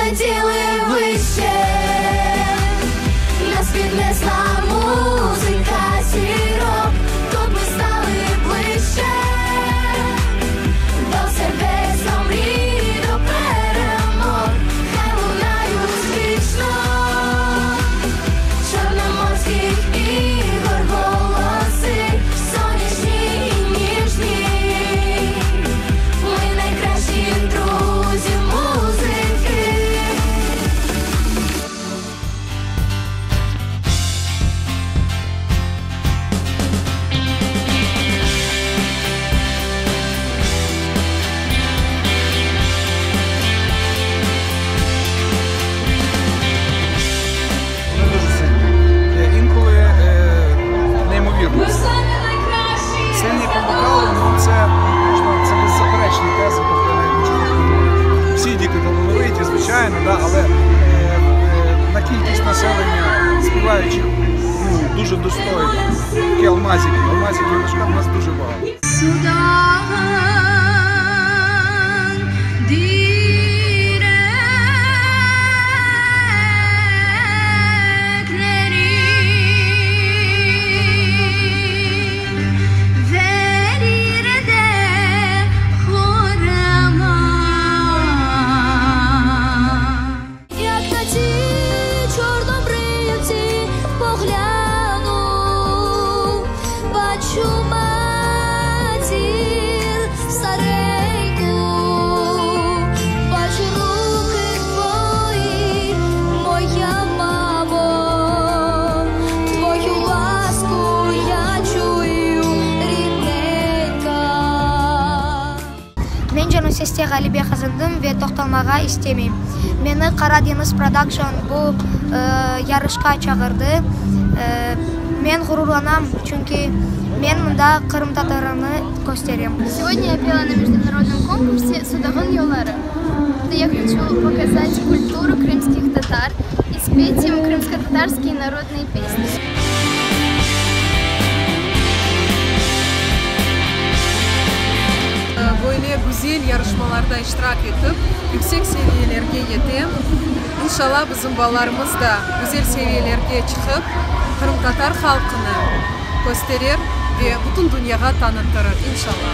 Злетіли вище, нас піднесла музика зірок, тут ми стали ближче, до сердець, до мрій, до перемог, хай лунають вічно чорноморських ігор голоси, сонячні і ніжні. Ми найкращі друзі музики. Вони дуже сильні. Е, Інколи е, неймовірно. Сильні по вокалу, ну це можна, це беззаперечні тези, тобто я навіть нічого не думаю. Всі діти талановиті, звичайно, да, але е, е, на кількість населення співаючих ну, дуже достойно. Такі алмазики, алмазики в нас дуже багато. Sudan direkleri verir de hurma. Як на ті чорнобривці погляну, бачу матір стареньку, бачу руки твої, моя мамо, твою ласку я чую, рідненька. Men Canım Seste ğalebe qazandım ve toqtalmağa istemeyim. Meni Qara deñiz Production bu yarışqa çağırdı. Men ğururlanam, çünki men mında qırımtatarını kösterem. Сегодня я пела на международном конкурсе «Sudağın yolları». Я хочу показать культуру крымских татар и спеть им крымско-татарские народные песни. Böyle güzel yarışmalarda iştirak etip, yüksek seviyelerge yete. İnşalla, bizim balalarımız da güzel seviyelerge çıqıp, qırımtatar halqını kösterir ve bütün dünyağa tanıttırır, inşalla.